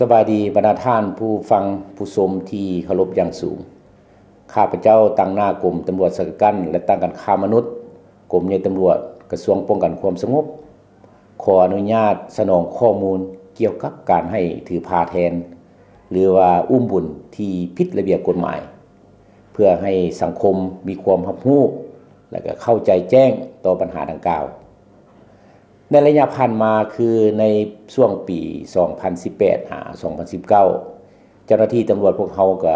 ສະບາຍດີບັນດາທ່ານຜູ້ຟັງຜູ້ຊົມທີ່ເຄົາລົບຢ່າງສູງ. ຂ້າພະເຈົ້າຕາງໜ້າກົມຕຳຫຼວດສະກັດກັ້ນ ແລະ ຕ້ານການຄ້າມະນຸດ, ກົມໃຫຍ່ຕຳຫຼວດ, ກະຊວງປ້ອງກັນຄວາມສະຫງົບ ຂໍອະນຸຍາດສະໜອງຂໍ້ມູນກ່ຽວກັບການໃຫ້ຖືພາແທນ ຫຼືວ່າອຸ້ມບຸນທີ່ຜິດລະບຽບກົດໝາຍ ເພື່ອໃຫ້ສັງຄົມມີຄວາມຮັບຮູ້ ແລະ ກະເຂົ້າໃຈແຈ້ງຕໍ່ບັນຫາດັ່ງກ່າວ. ໃນໄລຍະຜ່ານມາ ຄືໃນຊ່ວງປີສອງພັນສິບແປດຫາສອງພັນສິບເກົ້າ ເຈົ້າໜ້າທີ່ຕຳຫຼວດພວກເຮົາກໍ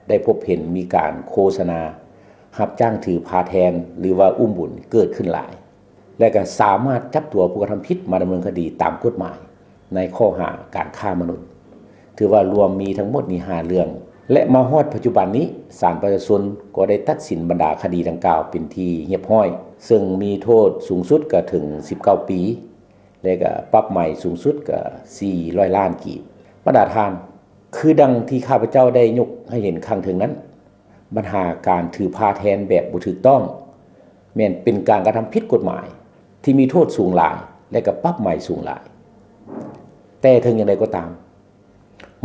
ໄດ້ພົບເຫັນມີການໂຄສະນາຮັບຈ້າງຖືພາແທນ ຫຼືວ່າອຸ້ມບຸນເກີດຂຶ້ນຫຼາຍ ແລະ ກໍສາມາດຈັບຕົວຜູ້ກະທຳຜິດມາດຳເນີນຄະດີຕາມກົດໝາຍ ໃນຂໍ້ຫາການຄ້າມະນຸດ ຖືວ່າລວມມີທັງໝົດນີ້ຫ້າເລື່ອງ ແລະ ມາຮອດປັດຈຸບັນນີ້ ສານປະຊາຊົນກໍໄດ້ຕັດສິນບັນດາຄະດີດັ່ງກ່າວເປັນທີ່ຮຽບຮ້ອຍ ເຊິ່ງມີໂທດສູງສຸດກໍເຖິງສິບເກົ້າປີ ແລະ ກໍປັບໃໝສູງສຸດກໍສີ່ຮ້ອຍລ້ານກີບ. ບັນດາທ່ານ, ຄືດັ່ງທີ່ຂ້າພະເຈົ້າໄດ້ຍົກໃຫ້ເຫັນຂ້າງເທິງນັ້ນ, ບັນຫາການຖືພາແທນແບບບໍ່ຖືກຕ້ອງ ແມ່ນເປັນການກະທຳຜິດກົດໝາຍທີ່ມີໂທດສູງຫຼາຍ ແລະ ກໍປັບໃໝສູງຫຼາຍ. ແຕ່ເຖິງຢ່າງໃດກໍຕາມ,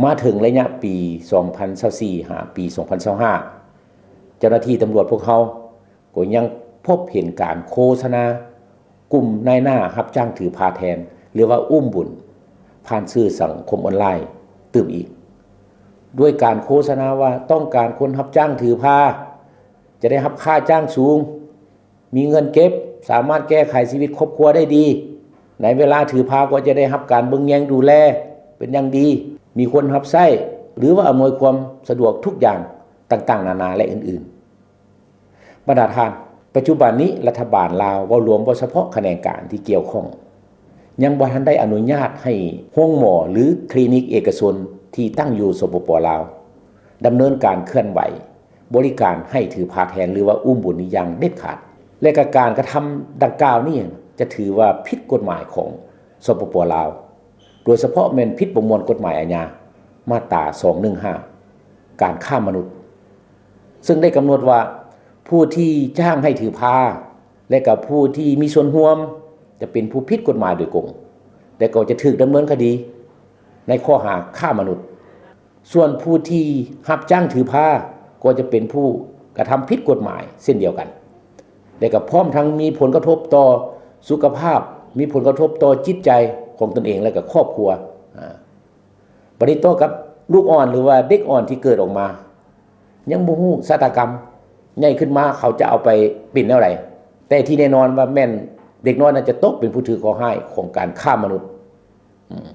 ມາເຖິງໄລຍະປີສອງພັນຊາວສີ່ຫາປີສອງພັນຊາວຫ້າ ເຈົ້າໜ້າທີ່ຕຳຫຼວດພວກເຮົາກໍຍັງພົບເຫັນການໂຄສະນາກຸ່ມນາຍໜ້າຮັບຈ້າງຖືພາແທນ ຫຼືວ່າອຸ້ມບຸນ ຜ່ານສື່ສັງຄົມອອນລາຍຕື່ມອີກ ດ້ວຍການໂຄສະນາວ່າຕ້ອງການຄົນຮັບຈ້າງຖືພາ ຈະໄດ້ຮັບຄ່າຈ້າງສູງ, ມີເງິນເກັບ, ສາມາດແກ້ໄຂຊີວິດຄອບຄົວໄດ້ດີ, ໃນເວລາຖືພາກໍຈະໄດ້ຮັບການເບິ່ງແຍງດູແລເປັນຢ່າງດີ, ມີຄົນຮັບໃຊ້ ຫຼືວ່າອຳນວຍຄວາມສະດວກທຸກຢ່າງຕ່າງໆນານາ ແລະ ອື່ນໆ. ບັນດາທ່ານ, ປັດຈຸບັນນີ້ລັດຖະບານລາວ ເວົ້າລວມ ເວົ້າສະເພາະຂະແໜງການທີ່ກ່ຽວຂ້ອງ ຍັງບໍ່ທັນໄດ້ອະນຸຍາດໃຫ້ໂຮງໝໍ ຫຼື ຄລີນິກເອກະຊົນທີ່ຕັ້ງຢູ່ ສປປ ລາວ ດຳເນີນການເຄື່ອນໄຫວບໍລິການໃຫ້ຖືພາແທນ ຫຼືວ່າອຸ້ມບຸນນີ້ຢ່າງເດັດຂາດ ແລະ ກະການກະທຳດັ່ງກ່າວນີ້ຈະຖືວ່າຜິດກົດໝາຍຂອງ ສປປ ລາວ ໂດຍສະເພາະແມ່ນຜິດປະມວນກົດໝາຍອາຍາ ມາດຕາສອງໜຶ່ງຫ້າ ການຄ້າມະນຸດ ເຊິ່ງໄດ້ກຳນົດວ່າ ຜູ້ທີ່ຈ້າງໃຫ້ຖືພາ ແລະ ກໍຜູ້ທີ່ມີສ່ວນຮ່ວມ ຈະເປັນຜູ້ຜິດກົດໝາຍໂດຍກົງ ແລະ ກໍຈະຖືກດຳເນີນຄະດີໃນຂໍ້ຫາຄ້າມະນຸດ. ສ່ວນຜູ້ທີ່ຮັບຈ້າງຖືພາ ກໍຈະເປັນຜູ້ກະທຳຜິດກົດໝາຍເຊັ່ນດຽວກັນ ແລະ ກໍພ້ອມທັງມີຜົນກະທົບຕໍ່ສຸຂະພາບ, ມີຜົນກະທົບຕໍ່ຈິດໃຈຂອງຕົນເອງ ແລະ ກໍຄອບຄົວ. ອາ ບັດນີ້ຕໍ່ກັບລູກອ່ອນ ຫຼືວ່າເດັກອ່ອນທີ່ເກີດອອກມາ ຍັງບໍ່ຮູ້ຊະຕາກຳ ໃຫຍ່ຂຶ້ນມາເຂົາຈະເອົາໄປເປັນແນວໃດ, ແຕ່ທີ່ແນ່ນອນວ່າແມ່ນເດັກນ້ອຍນັ້ນຈະຕົກເປັນຜູ້ຖືກເຄາະຮ້າຍຂອງການຄ້າມະນຸດ. ອືມ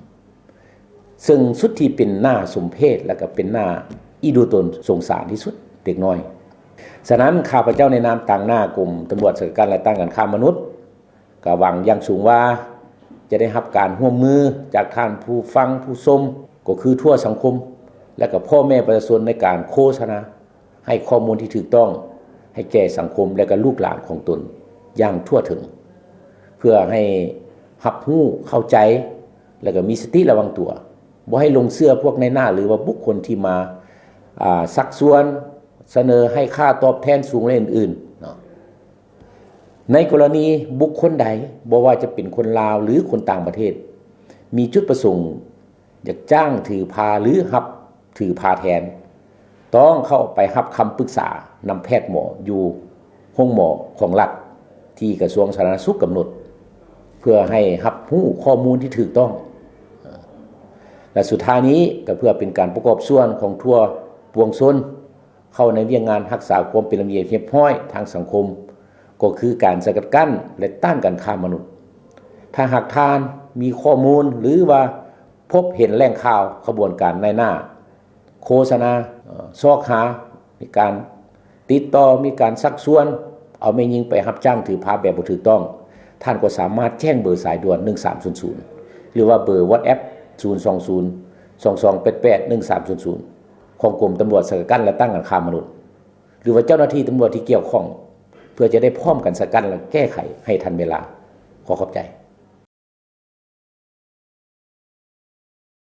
ເຊິ່ງສຸດທີ່ເປັນໜ້າສົມເພດ ແລະ ກໍເປັນໜ້າອີດູຕົນສົງສານທີ່ສຸດ ເດັກນ້ອຍ. ສະນັ້ນ ຂ້າພະເຈົ້າໃນນາມຕາງໜ້າກົມຕຳຫຼວດສະກັດກັ້ນ ແລະ ຕ້ານການຄ້າມະນຸດ ກໍຫວັງຢ່າງສູງວ່າ ຈະໄດ້ຮັບການຮ່ວມມືຈາກທ່ານຜູ້ຟັງຜູ້ຊົມ ກໍຄືທົ່ວສັງຄົມ ແລະ ກໍພໍ່ແມ່ປະຊາຊົນ ໃນການໂຄສະນາ ໃຫ້ຂໍ້ມູນທີ່ຖືກຕ້ອງໃຫ້ແກ່ສັງຄົມ ແລະ ກໍລູກຫຼານຂອງຕົນຢ່າງທົ່ວເຖິງ ເພື່ອໃຫ້ຮັບຮູ້ເຂົ້າໃຈ ແລະ ກໍມີສະຕິລະວັງຕົວ ບໍ່ໃຫ້ຫຼົງເຊື່ອພວກນາຍໜ້າ ຫຼືວ່າບຸກຄົນທີ່ມາ ອາ ຊັກຊວນ ສະເໜີໃຫ້ຄ່າຕອບແທນສູງ ແລະ ອື່ນໆເນາະ. ໃນກໍລະນີບຸກຄົນໃດ ບໍ່ວ່າຈະເປັນຄົນລາວ ຫຼື ຄົນຕ່າງປະເທດ ມີຈຸດປະສົງ ຢາກຈ້າງຖືພາ ຫຼື ຮັບຖືພາແທນ ຕ້ອງເຂົ້າໄປຮັບຄຳປຶກສານຳແພດໝໍຢູ່ໂຮງໝໍຂອງລັດ ທີ່ກະຊວງສາທາລະນະສຸກກຳນົດ ເພື່ອໃຫ້ຮັບຮູ້ຂໍ້ມູນທີ່ຖືກຕ້ອງ. ແລະ ສຸດທ້າຍນີ້ ກໍເພື່ອເປັນການປະກອບສ່ວນຂອງທົ່ວປວງຊົນ ເຂົ້າໃນວຽກງານຮັກສາຄວາມເປັນລະບຽບຮຽບຮ້ອຍທາງສັງຄົມ ກໍຄືການສະກັດກັ້ນ ແລະ ຕ້ານການຄ້າມະນຸດ. ຖ້າຫາກທ່ານມີຂໍ້ມູນ ຫຼືວ່າພົບເຫັນແຫຼ່ງຂ່າວຂະບວນການນາຍໜ້າ ໂຄສະນາ ເອີ່ ຊອກຫາ ມີການຕິດຕໍ່ ມີການຊັກຊວນເອົາແມ່ຍິງໄປຮັບຈ້າງຖືພາແບບບໍ່ຖືກຕ້ອງ, ທ່ານກໍສາມາດແຈ້ງເບີສາຍດ່ວນໜຶ່ງສາມສູນສູນ ຫຼືວ່າເບີ WhatsApp ສູນສອງສູນ ສອງສອງແປດແປດ ໜຶ່ງສາມສູນສູນ ຂອງກົມຕຳຫຼວດສະກັດກັ້ນ ແລະ ຕ້ານການຄ້າມະນຸດ ຫຼືວ່າເຈົ້າໜ້າທີ່ຕຳຫຼວດທີ່ກ່ຽວຂ້ອງ ເພື່ອຈະໄດ້ພ້ອມກັນສະກັດ ແລະ ແກ້ໄຂໃຫ້ທັນເວລາ. ຂໍຂອບໃຈ.